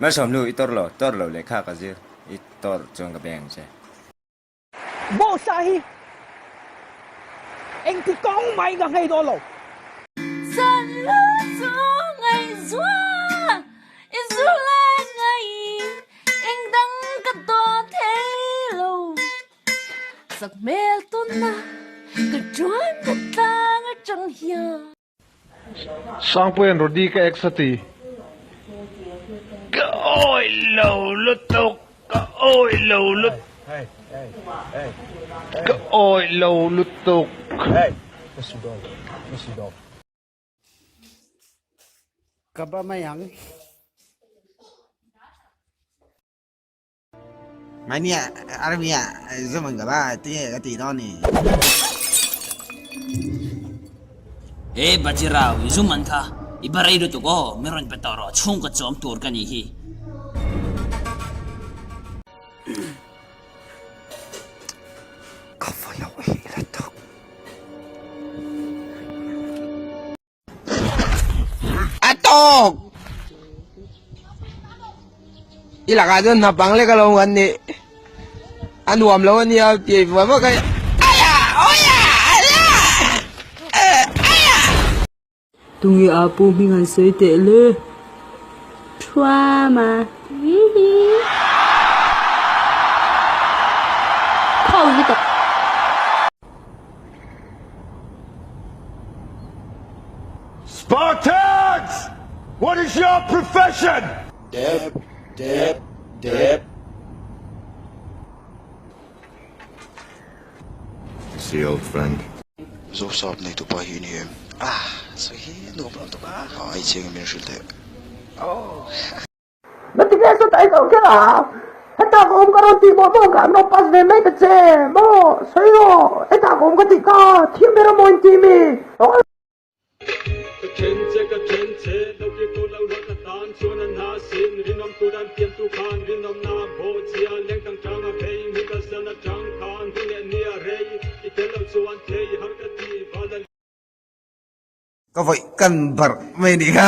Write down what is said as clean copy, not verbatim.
Malsawmnu i tawrh lo, tawrh lo lehkha ka zir, i tawrh chuan ka beng che. Boss-a hi engti kawng mahin ka nghei dawn lo. Zanlo chu ngaihzuah i zu leh ngai engdang ka dawn thei lo. Sak hmel tuna ka chuan ka tlang atang hian. Sangpuia'n Rody ka ex a ti. Ka awih lo lutuk, ka awih lo lutuk, ka awih lo lutuk. Ka ba mai ang. Mai a army a zaman ka ba tinge ka tih dawn ni. He Bajirao i zum an kha i ba rei lutuk aw, mi rawn pe tawh rawh chhungkaw chawm tur ka nih hi. Ka va lo hi lutuk. A tawk! I lakah chuan hna bang lek alo an nih. A nuam lo ania tih vak vak a Aya! Awia! Ala! Aya! Tunge a pu hming an sawi teh le? Thuama. Khawi lutuk. Spartans! What is your profession? Dep, dep, dep. See old friend. Zosap nei tupa hi ni em? Ah, sawi hi nuam lo tuk a. Ai chiang in min hrilh teh. Oh. Na ti nge sawt ai kal kher a? Hetah ka awm ka rawn tih maw maw ka an rawn pass ve mai ta che maw? Sawi rawh, hetah ka awm ka tih kha thiam ber a maw in ti mi? Ka vawih kan barh mai anih kha.